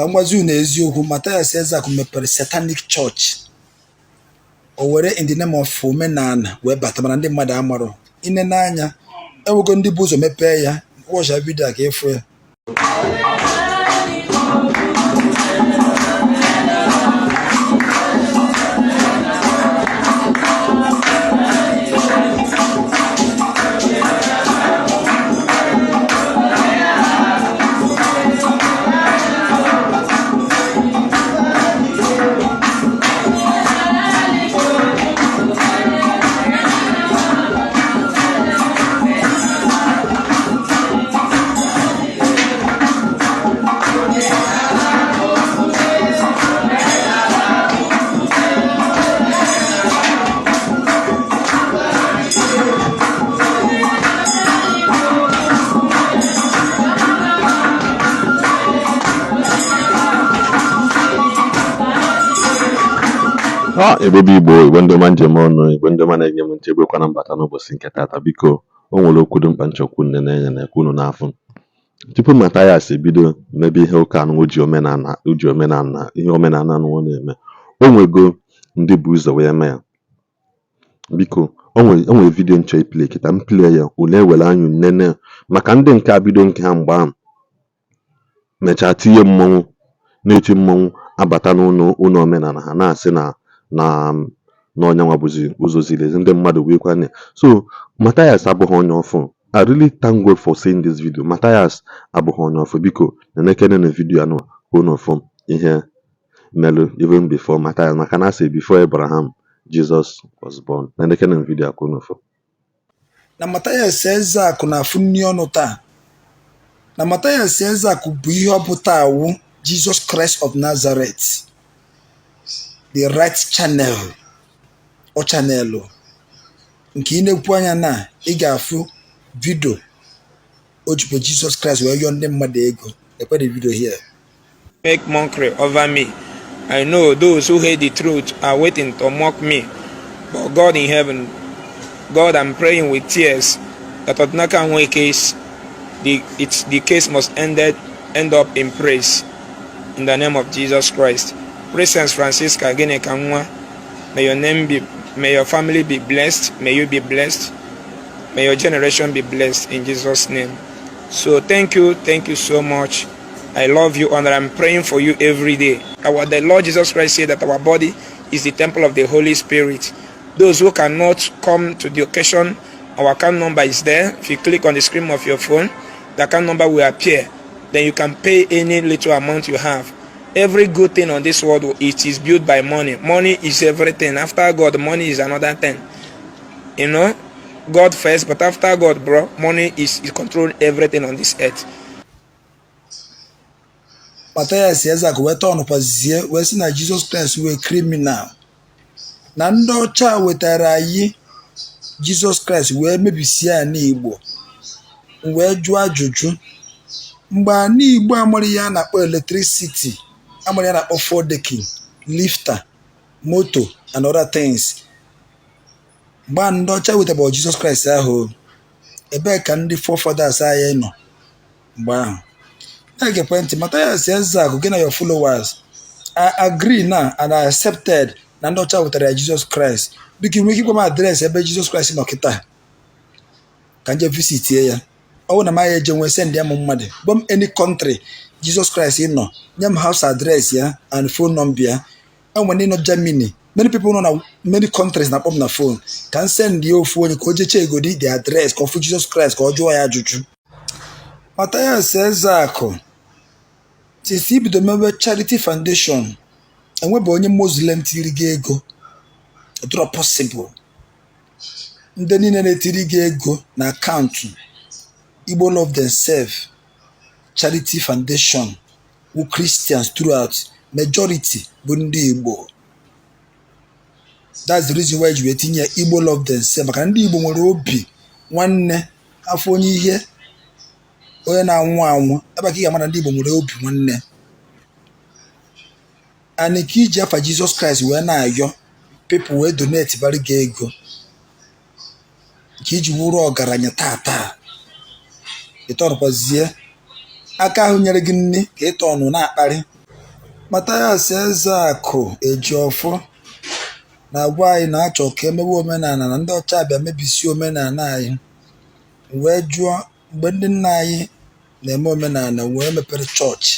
Ka m gwazi unu eziokwu, Mathias Ezeaku mepere satanic church. O were in the name of omenala wee bata, mana ndị mmadụ amarọ. Ine n'anya, enwego ndị bụ ụzọ mepee ya. Watch video a ka ịfụ ya. A Igbo bụ Igbo, Igbo ndị ọma njem ọnụ, Igbo ndị ọma na-ege m ntị, egbekwana mbata n'ụbọchị nke taata. Biko, o nwere okwu dị mkpa nchọkwu nne na-enye na-ekwu unu n'afọ. Tupu Mathias ebido mebe ihe ụka anụnwụ ji omenala ji omenala ihe omenala anụnwụ na-eme, o nwego ndị bụ ụzọ wee mee ya. Biko, o nwere video nchọ iplay kịta, m play ya, unu ewere anya unu nene, maka ndị nke a bido nke ha mgbe ahụ mechaa tinye mmọnwụ na-eti mmọnwụ abata n'ụlọ ụlọ omenala ha, na-asị na na onyenwa bụzi ụzọ ziri ezi, ndị mmadụ wee kwana ya. So Mathias abụghị onye ọfụ. I really thank God for seeing this video. Mathias abụghị onye ọfụ. Biko, nenekene na video anụ ka unu fụ ihe melụ even before Mathias, maka na asị before Abraham, Jesus was born. Nenekene na video a ka unu fụ. Na Mathias Ezeaku na-afụ nri ọnụ taa, na Mathias Ezeaku bụ ihe ọ bụ taa wụ Jesus Christ of Nazareth, the right channel. Ọ channel nke ị na-ekwu anya na ị ga-afụ video o jikwa Jesus Christ wee yọọ ndị mmadụ ego. Ekwe the video here. Make mockery over me. I know those who hate the truth are waiting to mock me. But God in heaven, God, I'm praying with tears that Odinaka Nwe case, the case must end up in praise. In the name of Jesus Christ. Princess Francisca Ginekanwa, may your name be, may your family be blessed, may you be blessed, may your generation be blessed in Jesus' name. So thank you so much. I love you and I'm praying for you every day. Our the Lord Jesus Christ said that our body is the temple of the Holy Spirit. Those who cannot come to the occasion, our account number is there. If you click on the screen of your phone, the account number will appear. Then you can pay any little amount you have. Every good thing on this world, it is built by money. Money is everything. After God, money is another thing. God first, but after God, bro, money is control everything on this earth. Mathias Ezeaku wee tọnụkwazie wee sị na Jesus Christ wee criminal, na ndị ọcha wetara anyị Jesus Christ wee mebisie ya n'Igbo. M wee jụọ ajụjụ, mgbe ana Igbo amara ihe a na-akpọ electricity, amara ihe a na-akpọ four-decking, lifter, moto and other things, mgbe ndị ọcha wetara Jesus Christ ahụ, ebee ka ndị forefathers anyị nọ mgbe ahụ? Na-egekwe ntị, Mathias Ezeaku, gị na your followers, I agree now and I accepted na ndị ọcha wetara ya Jesus Christ. Biko, nwere ike ịgwa m address ebe Jesus Christ nọ kịta ka nje visitie ya? Ọ bụrụ na m agha eje nwee, send ya m mmadụ. Gwa m any country Jesus Christ nọ, nye m house address ya and phone number ya. Enwere ndị nọ Germany, many people nọ na many countries na-akpọ m na phone ka m send ya ofu onye ka o jee egodi the address, ka ọ fụ Jesus Christ, ka ọ jụọ ya ajụjụ. Mathias Ezeaku, since ibido mewe charity foundation, enwebe onye Muslim tiri gị ego? Ọ possible? Ndị niile na-etiri gị ego na akaụntụ Igbo Love Themselves Charity Foundation wụ Christians throughout, majority bụ ndị Igbo. That's the reason why ji wee tinye Igbo Love Themselves, maka na ndị Igbo nwere obi nwanne. Afọ onye ihe onye na-anwụ anwụ ebe ka ị ga-ama na ndị Igbo nwere obi nwanne. And ka iji afa Jizọs Kraịst wee na-ayọ people wee donate bara gị ego nke iji wuru ọgaranya taa taa, ịtọnụkwazie aka ahụ nyere gị nri ka ịtọnụ na-akparị. Mathias Ezeaku Ejiofor na-agwa anyị na achọ ka emewe omenala na ndị ọcha bịa mebisie omenala anyị. M wee jụọ, mgbe ndị nna anyị na-eme omenala wee mepere chọọchị?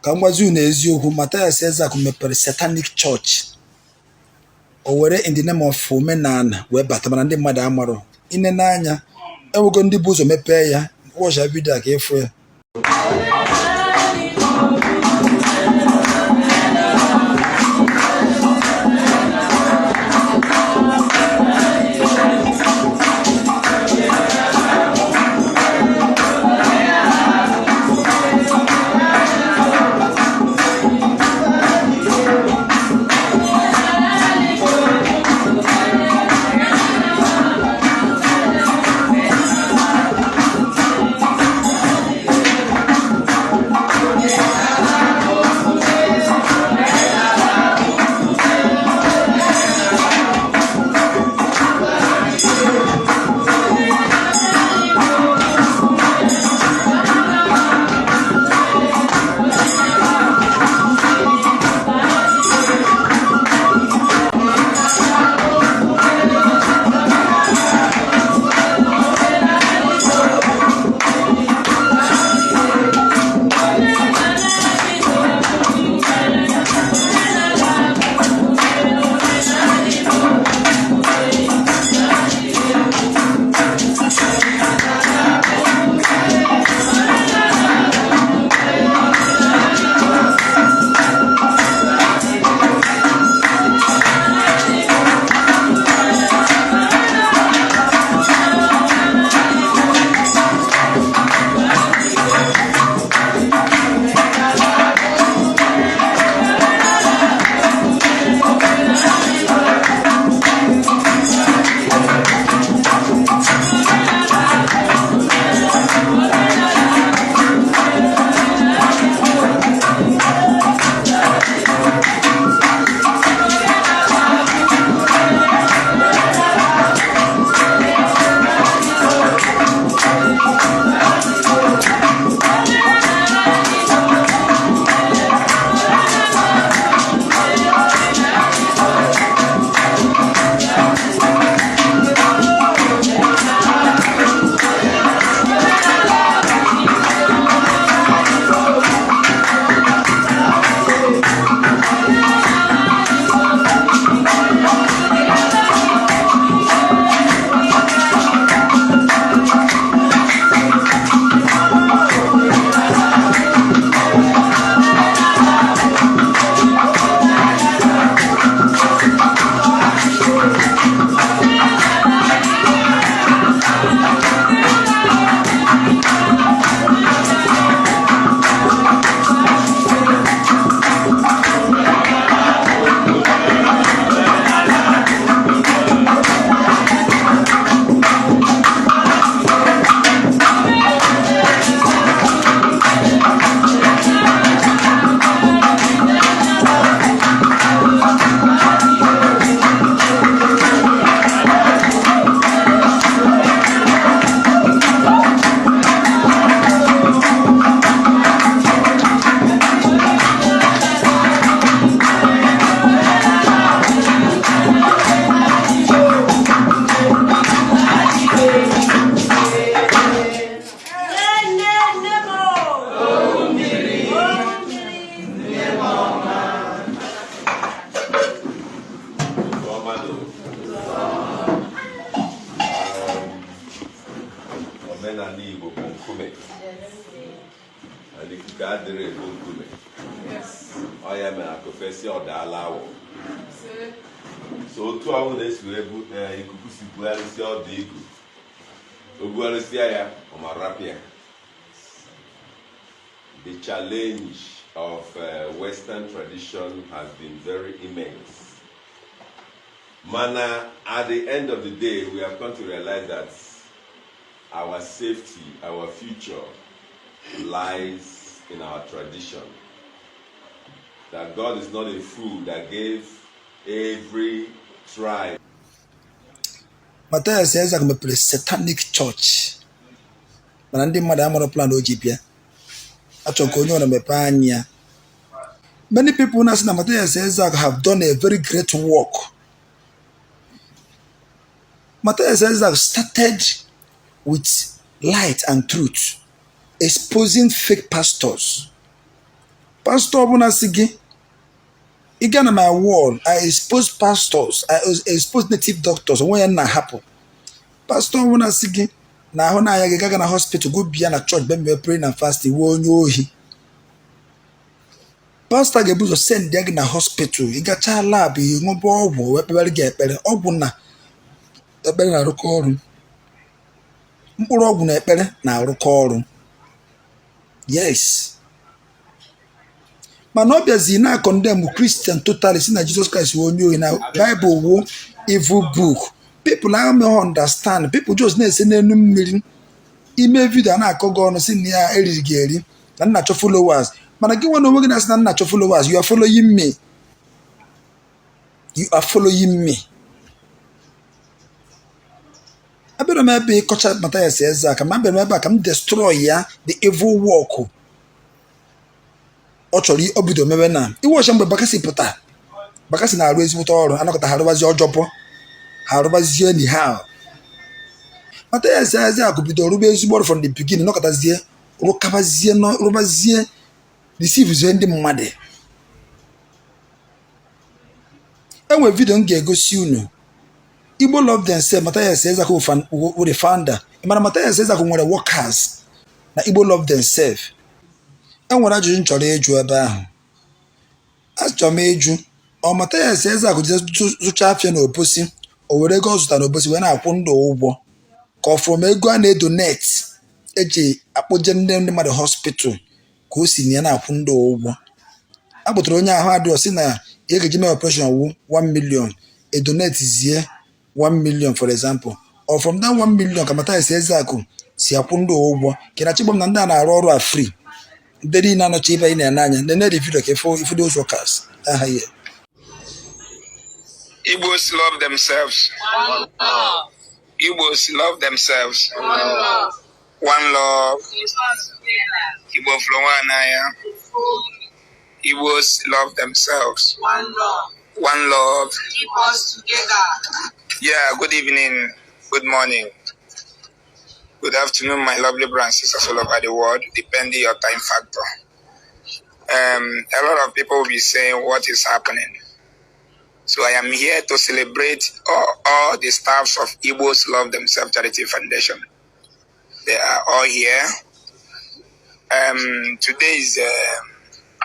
Ka m gwazi unu eziokwu, Mathias Ezeaku mepere satanic church. O were in the name of omenala wee bata, mana ndị mmadụ amarọ. I nene anya, enwego ndị bu ụzọ mepee ya. Watch video a ka ị fụ ya. Omenala Igbo bụ nkume, and ikuku adịrọ ebu nkume. Ọ ya mere akụ fesi ọ daala awọ. So otu ahụ na-esi wee bu ikuku si bugharịsịa ọdụ igu, o bugharịsịa ya, ọ ma rapịa. The challenge of Western tradition has been very immense. Mana at the end of the day, we have come to realize that our safety, our future lies in our tradition. That God is not a fool that gave every tribe. Mathias Ezeaku mepere satanic church, mana ndị mmadụ amarọ plan o ji bịa. Achọ ka onye ọra mepee anya. Many people na-asị na Mathias Ezeaku have done a very great work. Mathias Ezeaku started with light and truth, exposing fake pastors. Pastor ọbụla sị gị ị gaa na my wall, I expose pastors, I expose native doctors, onwe ya na-ahapụ. Pastor ọbụla sị gị na ahụ na-aya gị gaga na hospital go bịa na church bịa mee praying and fasting wee onye ohi. Pastọ ga-ebu ụzọ send ya gị na hospital, ị gachaa lab, ị ṅụba ọgwụ wee kpebere gị ekpere. Ọgwụ na ekpere na-arụkọ ọrụ, mkpụrụ ọgwụ na ekpere na-arụkọ ọrụ. Yes, mana ọ bịazi na-condemn Christian totally, si na Jesus Christ wụ onye ohi, na Bible wụ evil book. People amaghị understand. People just na-ese n'elu mmiri ime video a na-akọ gị ọnụ si na ya eriri gị eri na nna achọ followers. Mana gị nwa na onwe gị na-asị na nna achọ followers, you are following me, you are following me. Abịara m ebe ịkọcha Mathias Ezeaku, ma abịara m ebe a ka m destroy ya, the evil work ọ chọrọ o bido mebe na iwe ọcha. Mgbe Bakassi pụta, Bakassi na-arụ ezigbote ọrụ, anọkọta ha arụbazi ọjọpọ, ha arụbazie anyhow. Mathias Ezeaku bido rụba ezigbo ọrụ from the beginning, nọkọtazie rụkabazie, rụbazie, deceivezie ndị mmadụ. Enwe video m ga-egosi unu. Igbo Love Themselves, Mathias Ezeaku wụ the founder. Mana Mathias Ezeaku nwere workers na Igbo Love Themselves. Enwere ajụjụ m chọrọ ịjụ ebe ahụ. Achọrọ m ịjụ, ọ Mathias Ezeaku jee zụcha afịa na Obosi, o were ego ọ zụtara na Obosi wee na-akwụ ndị ụgwọ, ka ọ from ego a na-edonate eji akpọje ndị mmadụ hospital ka o si na ya na-akwụ ndị ụgwọ? A kpọtara onye ahụ adịrọ, sị na ihe ga-eji mee operation wụ 1 million, edonatezie 1 million, for example, or from that 1 million ka Mathias Ezeaku si akwụ ndị ụgwọ? Ka na chigbo m na ndị a na-arụ ọrụ a free. Ndị niile anọchi ebe anyị na-ene anya nene the video ka ịfụ ifu those workers aha ya. Igbos love themselves. Igbos love themselves. One love. Igbo fụrụ onwe ha n'anya. Igbos love themselves. One love. One love. Keep us together. Yeah, good evening, good morning, good afternoon, my lovely brothers and sisters all over the world, depending your time factor. A lot of people will be saying, what is happening? So I am here to celebrate all the staffs of Igbos Love Themselves Charity Foundation. They are all here. Today is,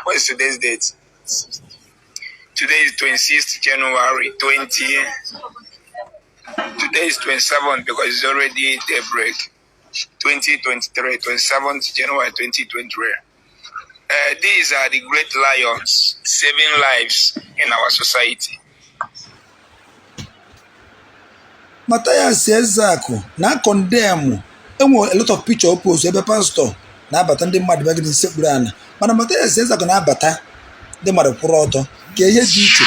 what is today's date? Today is 26th January 20. Today is 27 because it's already daybreak. 2023, 27th January 2023. These are the great lions saving lives in our society. Mathias Ezeaku na condemn. Enwere a lot of picture post ebe pastọ na-abata, ndị mmadụ bịa gịnị sekpuru ana, mana Mathias Ezeaku na-abata, ndị mmadụ kwụrụ ọtọ. Ka ihe dị iche.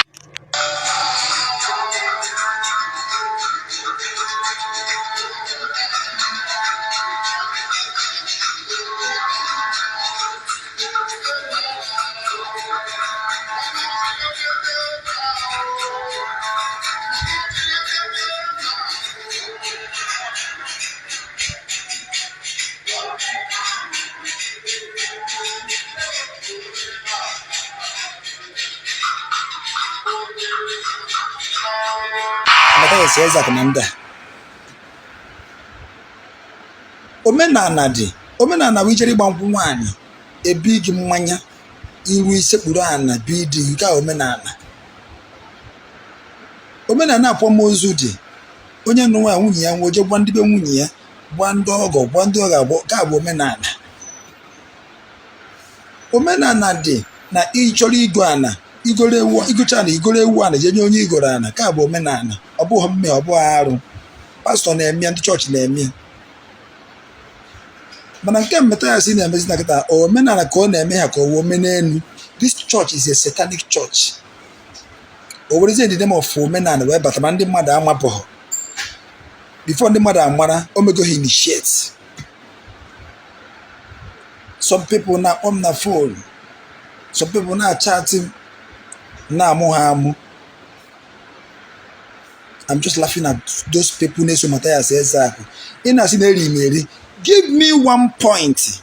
Mathias Ezeaku na ndị a omenala dị. Omenala bụ ijere ịgba nkwụ nwaanyị, ebi gị mmanya, iru isekpuru ana bi dị. Nke a omenala. Omenala akwamozu dị. Onye nụ nwaanyị, nwunye ya nwụọ, jee gwa ndị be nwunye ya, gwa ndị ọgọ, gwa ndị ọ ga-agwọ. Nke a bụ omenala. Omenala dị na ịchọrọ igo ana, igoro ewu, igocha ana, igoro ewu ana, jee nye onye igoro ana. Nke a bụ omenala. Ọ bụghị mmehie, ọ bụghị arụ. Pastọ na-eme ya, ndị chọọchị na-eme ya. Mana nke Mathias na-emezi na kịta, omenala ka ọ na-eme ha ka ọ wee omenelu. This church is a satanic church. O werezie the name of omenala wee bata, ma ndị mmadụ amapụghị. Before ndị mmadụ amara, o mego ha initiate. Some people na-akpọ m na phone. Some people na-achatị m, na-amụ ha amụ. I'm just laughing at those people na-eso Mathias Ezeaku. Ị na-asị na eri m eri. Give me one point.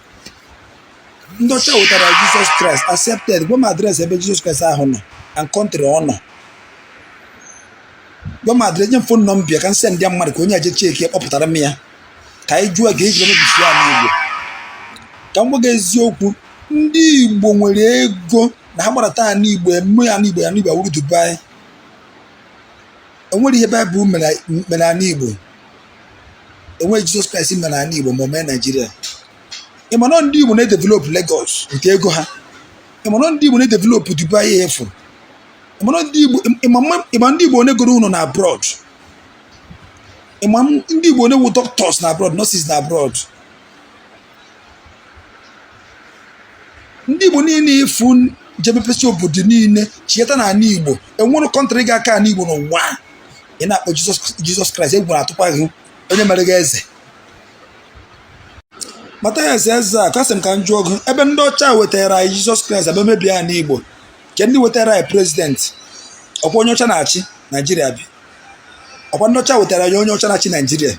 Ndị ọcha wetara Jesus Christ, accepted. Gwa m address ebe Jesus Christ ahụ nọ and country ọ nọ. Gwa m address, nye m phone number ka m send ya mmadụ ka onye aje check kpọpụtara m ya, ka anyị jụọ ka eji emebisi ya n'Igbo. Ka m gwa gị eziokwu, ndị Igbo nwere ego na ha gbarata ya n'Igbo, eme ya n'Igbo, ya n'Igbo awuru Dubai. Enwere ihe Baịbụl mere ala Igbo? Enweghị Jizọs Kraịst mere ala Igbo ma o mee Naijiria. Ịma na ndị Igbo na-edevelop Lagos nke ego ha? Ịma na ndị Igbo na-edevelop Dubai efu? Ịma na ndị Igbo, ịma ndị Igbo one goro ụlọ na abroad? Ịma ndị Igbo one wu doctors na abroad, nurses na abroad? Ndị Igbo niile ifu jemepesi obodo niile chieta na ala Igbo, enwere country ga-aka ala Igbo n'ụwa. Ị na-akpọ Jizọs Kraịst, egwu na-atụkwa gị onye mere gị eze. Mathias Ezeaku, asị m ka m jụọ gị, ebe ndị ọcha wetara anyị Jizọs Kraịst abịa mebie ala Igbo, ke ndị wetara anyị president? Ọkwa onye ọcha na-achị Naijiria bi? Ọkwa ndị ọcha wetara anyị onye ọcha na-achị Naijiria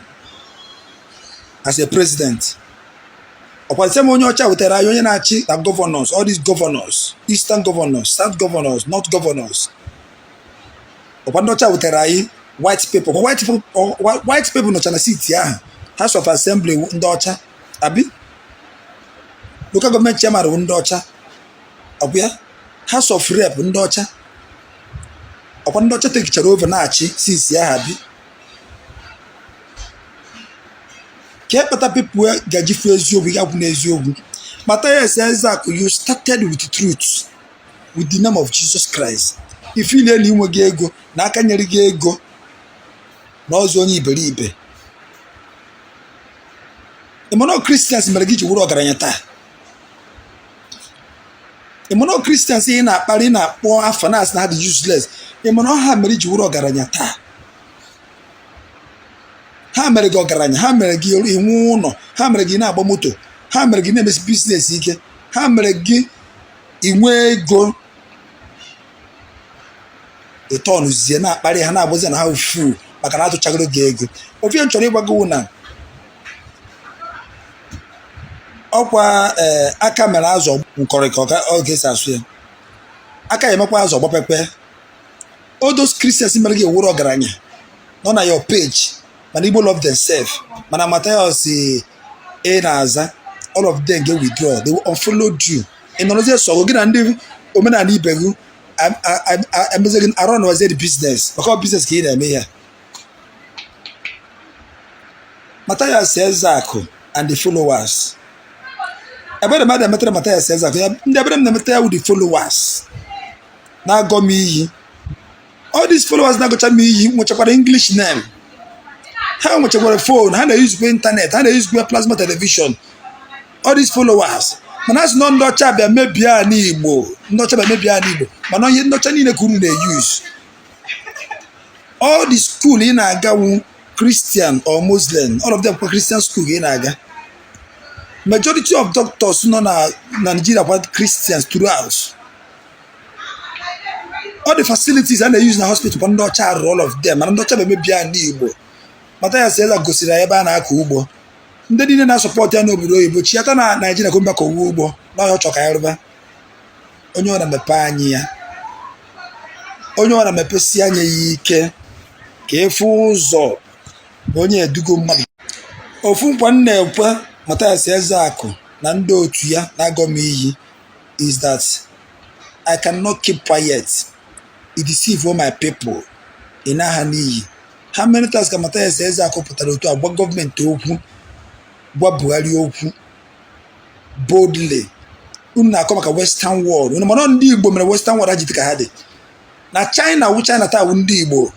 as a president? Ọkwa same onye ọcha wetara anyị onye na-achị na governors, all these governors, eastern governors, south governors, north governors? Ọkwa ndị ọcha wetara anyị white people? Ọkwa white people nọcha na seat ahụ, House of Assembly ndị ọcha, abi local government chairman bụ ndị ọcha, ọ bụ ya House of Rep ndị ọcha? Ọkwa ndị ọcha tekichara over na-achị since ahụ, abi? Ka ekpata people ga-eji fụ eziokwu, ga-akwụ n'eziokwu. Mathias Ezeaku, you started with the truth, with the name of Jesus Christ. Ife ile na inwe gị ego na aka nyere gị ego na ọzọ onye iberibe. Ịmana Christians mere gị ji wụrụ ọgaranya taa? Ịmana Christians ị na-akparị, na-akpọ afa, na-asị na ha dị useless, ịmana ha mere iji wụrụ ọgaranya taa? Ha mere gị ọgaranya, ha mere gị inwe ụlọ, ha mere gị na-agba moto, ha mere gị na-emesi business ike, ha mere gị inwe ego. Ịtọnụzie na-akparị ha, na-agbazi na ha fu maka na atụchagoro gị ego. Ofe m chọrọ ịgwa gị na ọkwa ee aka mere azụ nkọrịkọ ka ọ ga-esi asụ ya, aka ya emekwa azụ ọgbapekpe. All those Christians mere gị ewuru ọgaranya nọ na your page, mana Igbo love themselves, mana Mathias ị na-aza, all of them get withdraw, they will unfollow you. Ị nọrọzie sọ gị na ndị omenala ibe gị emezi gị arụ nọzie the business, maka ọ business ka ị na-eme ya. Mathias Ezeaku and the followers, ebere mmadụ emetara Mathias Ezeaku ya, ndị ebere m na-emeta ya wụ the followers na-agọ m iyi. All these followers na-agọcha m iyi nwechakwara English name, ha nwechakwara phone, ha na-eyuzukwa internet, ha na-eyuzukwa plasma television, all these followers. Mana asị na ndị ọcha bịa mebie ala Igbo, ndị ọcha bịa mebie ala Igbo, mana ihe ndị ọcha niile ka unu na-eyuzu. All the school ị na-agawu Christian or Muslim, all of them kwa Christian school ka ị na-aga. Majority of doctors nọ na Nigeria kwa Christians throughout. All the facilities a na-use na hospital kwa ndị ọcha rụrụ all of them, mana ndị ọcha bụ emebi ala Igbo. Mathias Ezeaku gosiri anyị ebe a na-akọ ugbo. Ndị niile na-asupport ya n'obodo oyibo chiata na Naijiria ka mba ka owuwe ugbo n'ọhịa ọchọ ka anyị rụba. Onye ọ na-emepe anyị ya, onye ọ na-emepesi anya ya ike ka efu ụzọ na onye edugo mmadụ. Ofu nkwa m na-ekwe Mathias Ezeaku na ndị otu ya na-agọ m iyi is that I cannot keep quiet. You deceive all my people. Ị na-aha n'iyi. How many times ka Mathias Ezeaku pụtara otu a gwa gọọmenti okwu, gwa Buhari okwu boldly? Unu na-akọ maka Western world unu, mana ndị Igbo mere Western world ha ji dị ka ha dị. Na China wụ China taa wụ ndị Igbo.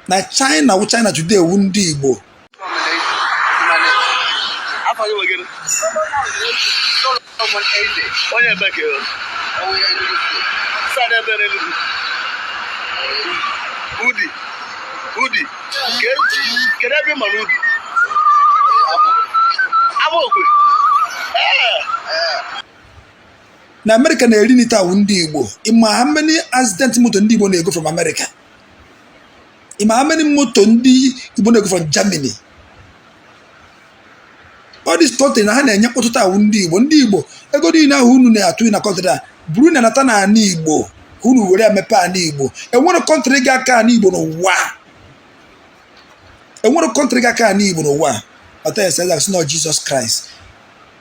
Na China wụ China today wụ ndị Igbo. Afọ gị nwegịrị? Solomon Eze. Onye ebe ka ị? Onye Enugu State. Side ebe n'Enugu? Udi. Udi. Kedu ebe ị ma n'Udi? Amaokwe. Ee. Na Amerịka na-eri nita awụ ndị Igbo. Ịma how many accident moto ndị Igbo na-ego from America? Ịma how many moto ndị Igbo na-ego from Germany? All this country na ha na-enye mkpọtụta awụ ndị Igbo. Ndị Igbo, ego niile ahụ unu na-atụ na country a buru na nata na ana Igbo ka unu were emepe ana Igbo. Enwere country ga-aka ana Igbo n'ụwa? Enwere country ga-aka ana Igbo n'ụwa? Mathias Ezeaku si na Jesus Christ,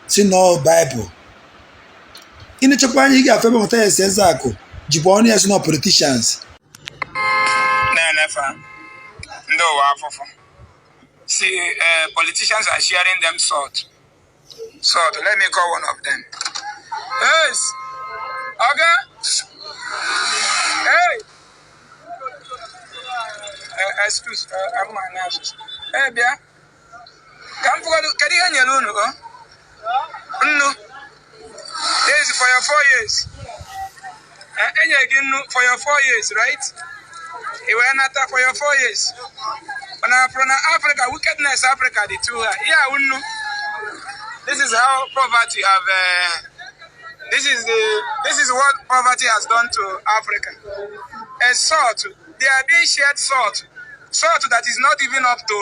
si na Bible. Ị na-echekwa anya, ị ga-afụ ebe Mathias Ezeaku jikwa ọnụ ya si na politicians. Na-enefe ndị ụwa afụfụ. See, politicians are sharing them salt. Salt. Let me call one of them. Yes. Okay. Hey. Excuse, I'm an Hey, bịa. Ka m fụgodu, kedu ihe nyere unu? Oh? Nnu. This is for your 4 years. Enye gị nnu for your 4 years, right? I wee nata for your 4 years. Mana from Africa, wickedness Africa dị too high. Ihe awụ nnu. This is how poverty have. This is what poverty has done to Africa. A salt, they are being shared salt, salt that is not even up to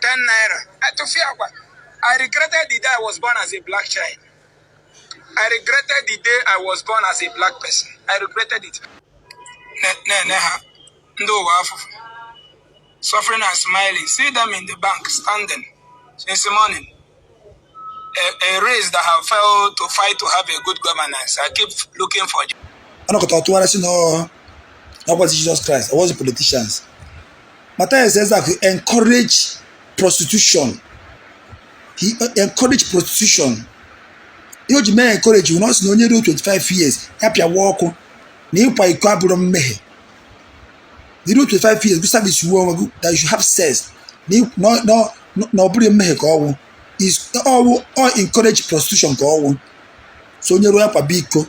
10 naira. To fear, I regretted the day I was born as a black child. I regretted the day I was born as a black person. I regretted it. Ne ne ha, ndị ụwa afụfụ. Suffering and smiling. See them in the bank standing since morning. A race that have failed to fight to have a good governance. I keep looking for Ọnọkọta ọtụgharị sị na ọkwazi Jesus Christ, ọwazi politicians. Mathias Ezeaku encourage prostitution. He encourage prostitution. Ihe o ji mee encourage na ọ sị na onye ruo 25 years ya pịawa ọkụ, na ịkwa iko abụrụ mmehie. Ruo 25 years, go service wuo onwe gị, that you should have sex, na ọ bụrụ mmehie ka ọwụ is ọwụ. Ọ encourage prostitution ka ọwụ. So onye ruo ya kwaba iko.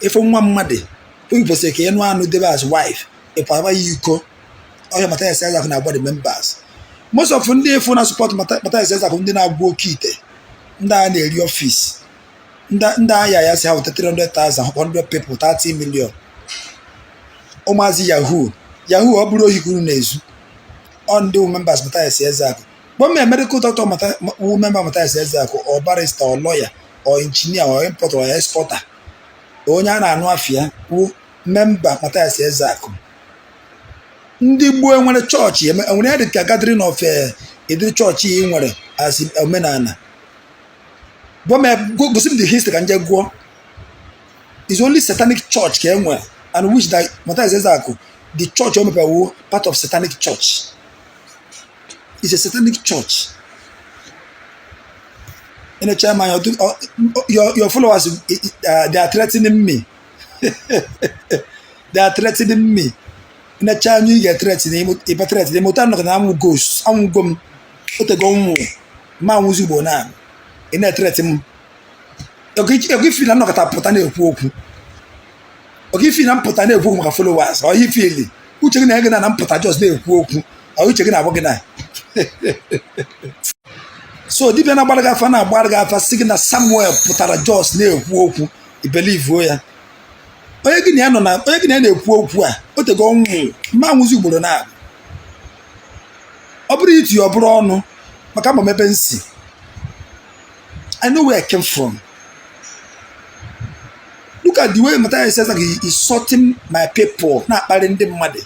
Ife nwa mmadụ onye kwesịrị ka ịnụ anụ debe as wife, ịkwaba ya iko. Ọhịa Mathias Ezeaku na-agba the members. Most of ndị efu na support Mathias Ezeaku, ndị na-agwụ oke ite, ndị a na-eri office, ndị ahịa ya si ha weta 300,000, 100 people 30 million. Ụmụazị yahoo yahoo, ọ bụrụ ohi ka unu na-ezu. Ọ ndị wụ members Mathias Ezeaku. Kpọọ m medical doctor wụ member Mathias Ezeaku, or barrister or lawyer or engineer or importer or exporter, onye a na-anụ afịa wụ member Mathias Ezeaku. Ndị gboo enwere chọọchị, enwere ya dịka gathering of ịdịrị chọọchị ị nwere as omenala. Gosi m the history ka nje gụọ. Is only satanic church ka e nwere, and which that Mathias Ezeaku, the church o mepewo, part of satanic church. It's a satanic church. In the chairman, your followers, they are threatening me. They are threatening me. Nnecha anya, ị ga-ethreaten, ịba threaten ịmụta nnọkọ na amụ ghost anwụgo m, otego nwụ ma anwụzi ugbo na ị na-ethreaten m. Ego ifi na nnọkọta pụta na-ekwu okwu, oge ifi na mpụta na-ekwu okwu maka followers, ọ ifili uche gị na ego na mpụta just na-ekwu okwu, ọ uche gị na-agwa gị na so dibịa na-agbara gị afa, na-agbara gị afa, sị gị na Samuel pụtara just na-ekwu okwu, ibelievuo ya. Onye gị na ya nọ na onye gị na ya na-ekwu okwu a, otego ọnwụ mma anwụzi ugboro na ọ bụrụ iti, ọ bụrụ ọnụ maka ama m ebe m si. I know where I came from. Look at the way Matthias says that he is insulting my people, na-akparị ndị mmadụ.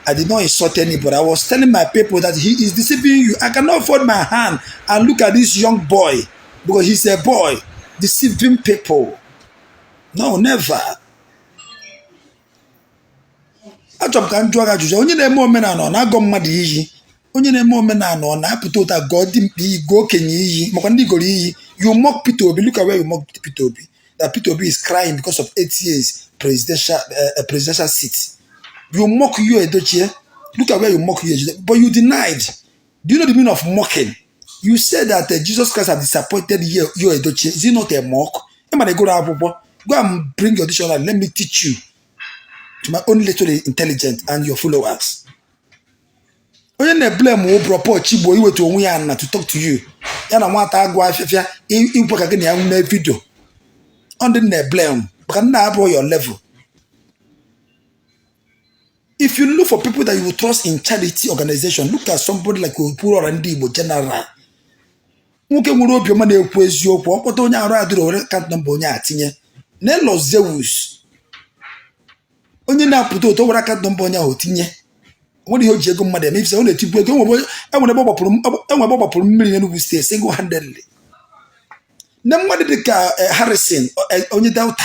I did not insult anybody. I was telling my people that he is deceiving you. I cannot fold my hand and look at this young boy, because he's a boy deceiving people. No, never. Achọrọ m ka m jụọ gị ajụjụ. Onye na-eme omenala, ọ na-agọ mmadụ iyi? Onye na-eme omenala, ọ na-apụta ụta gọọ dimkpa iyi, gọọ okenye iyi, makwa ndị gọrọ iyi? You mock Peter Obi. Look at where you mock Peter Obi, that Peter Obi is crying because of 8 years presidential seat. You mock Yul Edochie. Look at where you mock Yul Edochie, but you denied. Do you know the meaning of mocking? You said that Jesus Christ has disappointed Yul Edochie. Is it not a mock? Ị ma gụrụ akwụkwọ, go and bring your dictionary, let me teach you to my own little intelligent and your followers. Onye na-eblame wụ Bro Chigbo iwetu onwe ya na to talk to you, ya na nwata agụ afịfịa ikwe ka gị na ya mee video. Ọ ndị na-blame maka nna abụọ your level. If you look for people that you will trust in charity organization, look at somebody like Okwuluora Ndị Igbo General. Nwoke nwere obiọma, na-ekwu eziokwu. Ọ kpọta onye arụ adịrị, were account number onye a tinye. Nelo Zeus, onye na-apụta ụtọ, were account number onye ahụ tinye. Nwere ihe o ji ego mmadụ eme. Ifisa ọ na-etikwu ego. Enwere ebe ọ gbapụrụ mmiri n'Enugu Steeti single handedly. Nne mmadụ dị ka Harrison, onye Delta.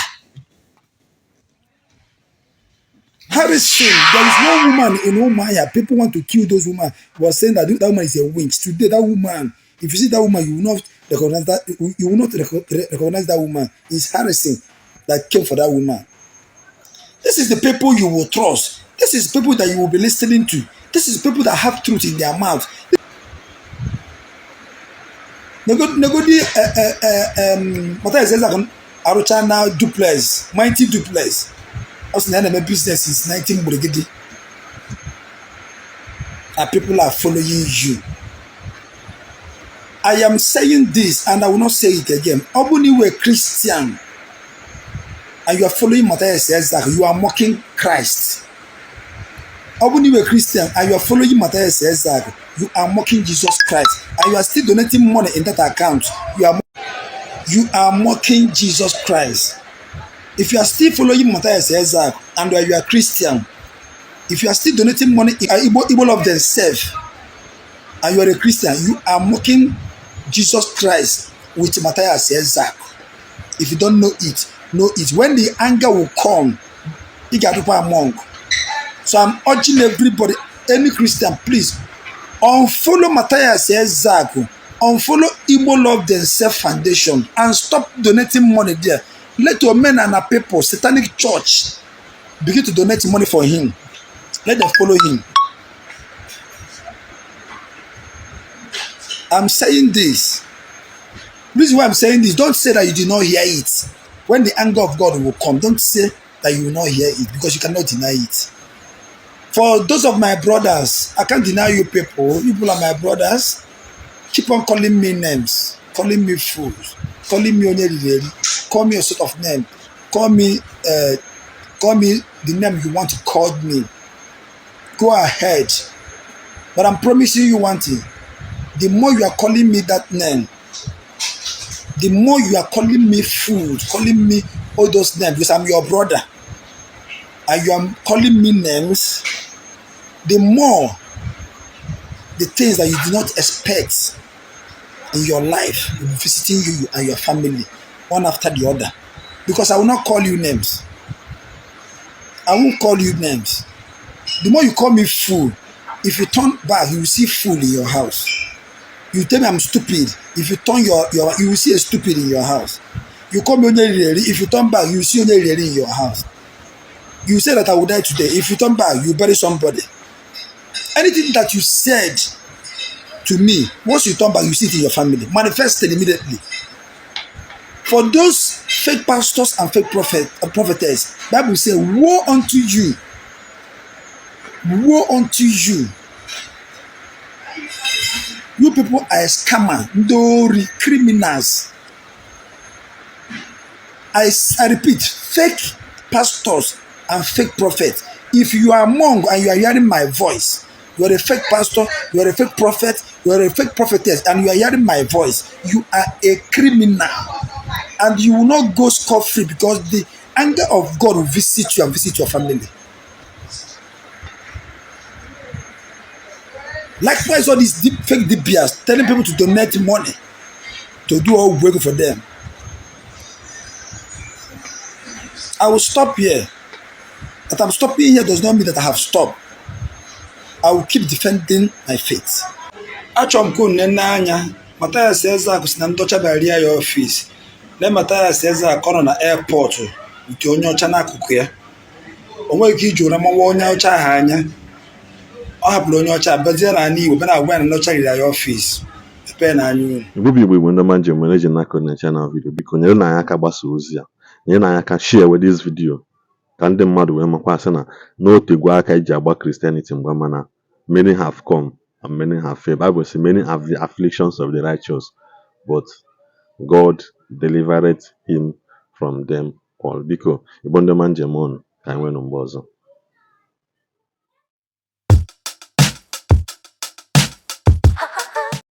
Harrison, there is no woman in Umuahia. People want to kill those women. Was saying that that woman is a witch. Today, that woman, if you see that woman, you will not recognize that. You will not recognize that woman. It's Harrison that came for that woman. This is the people you will trust. This is people that you will be listening to. This is people that have truth in their mouth. Negodi Matthias Ezeaku arụcha na duplex, mighty duplex. Ọ sị na ya na-eme business since 19 gburugidi, and people are following you. I am saying this and I will not say it again. Ọ bụrụ na ị were Christian and you are following Matthias Ezeaku, you are mocking Christ. Ọ bụrụ na ị were Christian and you are following Matthias Ezeaku, you are mocking Jesus Christ, and you are still donating money in that account. You are mocking Jesus Christ. If you are still following Matthias Ezeaku and you are Christian, if you are still donating money in Igbo Love Themselves and you are a Christian, you are mocking Jesus Christ with Matthias Ezeaku. If you don't know it, know it. When the anger will come, ị ga-adịkwa among. So I'm urging everybody, any Christian, please unfollow Matthias Ezeaku, unfollow Igbo Love Themselves Foundation, and stop donating money there. Let your men and our people, Satanic Church, begin to donate money for him. Let them follow him. I'm saying this. Reason why I'm saying this, don't say that you did not hear it. When the anger of God will come, don't say that you will not hear it, because you cannot deny it. For those of my brothers, I can't deny you people. You people are my brothers. Keep on calling me names, calling me fools, calling me onye riri eri, call me a sort of name, call me the name you want to call me. Go ahead. But I'm promising you one thing. The more you are calling me that name, the more you are calling me fool, calling me all those names, because I'm your brother, and you are calling me names, the more the things that you do not expect in your life will be visiting you and your family, one after the other. Because I will not call you names. I won't call you names. The more you call me fool, if you turn back, you will see fool in your house. You tell me I'm stupid. If you turn your you will see a stupid in your house. You call me onye riri eri. If you turn back, you will see onye riri eri in your house. You say that I will die today. If you turn back, you bury somebody. Anything that you said to me, once you turn back, you see it in your family, manifested immediately. For those fake pastors and fake prophetess, Bible say, woe unto you. Woe unto you. You people are scammer, ndị ori, criminals. I repeat, fake pastors and fake prophets. If you are among and you are hearing my voice, you are a fake pastor, you are a fake prophet, you are a fake prophetess, and you are hearing my voice, you are a criminal. And you will not go scot-free, because the anger of God will visit you and visit your family. Likewise, all these fake dibias telling people to donate money to do all work for them. I will stop here. That I'm stopping here does not mean that I have stopped. I will keep defending my faith. Achọrọ m ka unu nene anya. Mathias Ezeaku si na ndị ọcha bịara rie ya office. Lee Mathias Ezeaku, ọ nọ na airport nke onye ọcha n'akụkụ ya. O nweghị ike iji ụra mawa onye ọcha ahụ anya. Ọ hapụrụ onye ọcha, bịazie n'ala Igbo, bịa na-agwa ya na ndị ọcha riri ya office. Mepee n'anya unu. Igbo bụ Igbo, Igbo ndị ọma njem nwere eji n'aka na channel video, biko nyere na anyị aka gbasa ozi a, nyere na anyị aka share with this video ka ndị mmadụ wee makwa sị na n'otegwu aka eji agba Christianity mgba, mana many have come and many have failed. Bible say many have the afflictions of the righteous, but God delivered him from them all. Biko, Igbo ndị ọma njem ọnụ, ka anyị nwee nụ mgbe ọzọ.